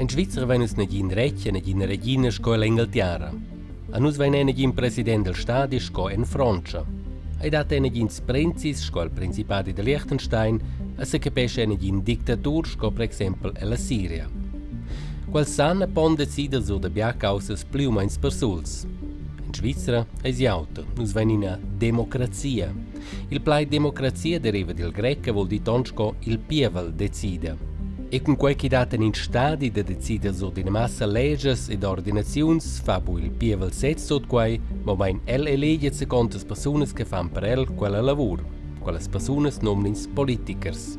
En Svizra vein nus negin retg e negina regina sco ell'Engaltiara. A nus vein ei negin president del stadi sco en Frontscha. Ei dat ei negins prinzis sco el Principadi da Liechtenstein e secapescha ei negin dictatur sco per exempel ella Siria. Quels san e pon decider sur da bia caussas pli u meins persuls. En Svizra eisi auter, nus vein ina democrazia. Il plaid democrazia deriva dil grec e vul dir ton sco il pievel decida. E cun quei ch'i dat en in stadi da decider sur d'ina massa legias ed ordinaziuns fa bu il pievel sez tut quei, mobein el elegia zacontas persunas che fan per el quella lavur. Quellas persunas nomn'ins politichers.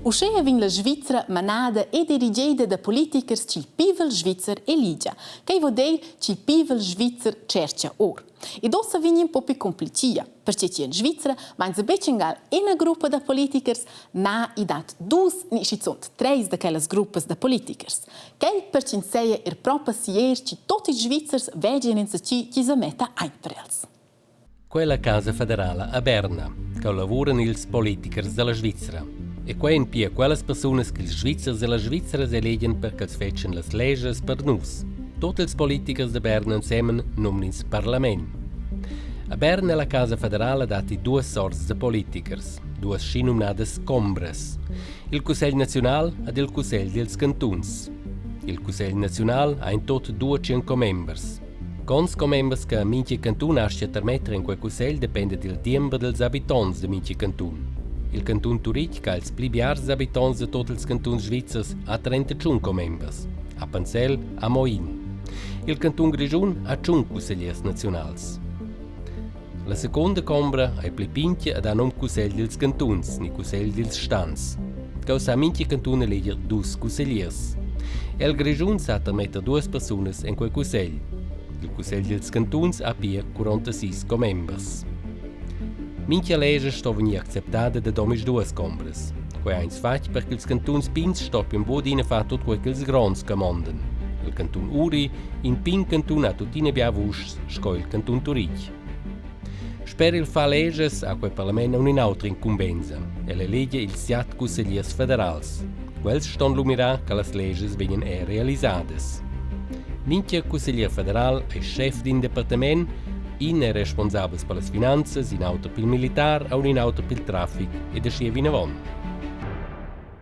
Uschea vegn la Svizra manada e dirigida da politichers ch'il pievel svizzer elegia. Quai vul dir ch'il pievel svizzer tschercha or. Ed ussa vegn in po pli cumplitgà, perche chi in Svizra vainsa betg ingal ina gruppa da politikers, na i dat dus ni schizunt treis da quellas gruppas da politikers. Quel per ch'ins seia er propa sier chi tot ils Svizzers vegien insacchi chi sa metta aint per els. Quella Casa federala a Berna, che lavuran ils politichers dalla Svizra. E quei ein pia quellas persunas che ils Svizzers e las Svizras elegian per ch'els fetschien las legias per nus. Tot ils politichers da Berna ensemen numn'ins parlament. A Berna la Casa federala datti duas sorts da politichers, duas schinumnadas combras. Il Cussegl naziunal ed il Cussegl dils cantuns. Il Cussegl naziunal ha in tot 200 commembers. Cons commembers che mintga cantun astga tarmetter en quei cussegl dependa dil diember dils habitonts da mintga cantun. Il cantun Turitg ha ils pli biars habitonts da tot ils cantuns svizzers ha 31 commembers. Appenzell ha mo in. Il cantun Grischun ha tschun cussegliers naziunals. La secunda combra ei pli pintga ed ha num cussegl dils cantuns ni cussegl dils stans. Cheu sa mintga cantun eleger dus cussegliers. El Grischun sa tarmetter duas persunas en quei cussegl. Il cussegl dils cantuns ha pia 46 commembers. Mintga lescha sto vegnir acceptada da domisduas combras. Quei ha ins fatg per ch'ils cantuns pigns stoppien buc adina far tut quei ch'ils gronds camondan. Il cantun Uri, in pign cantun ha tuttina bia vuschs sco il cantun Turitg. Sper il far legias ha quei parlament aunc in'autra incumbensa. El elegia ils siat cussegliers federals. Quels ston lu mirar che las legias vegnan er realisadas. Mintga cusseglier federal ei schef d'in departament, in è responsabels per las finanzas, in auter pil militar u in auter pil traffic ed aschia vinavon.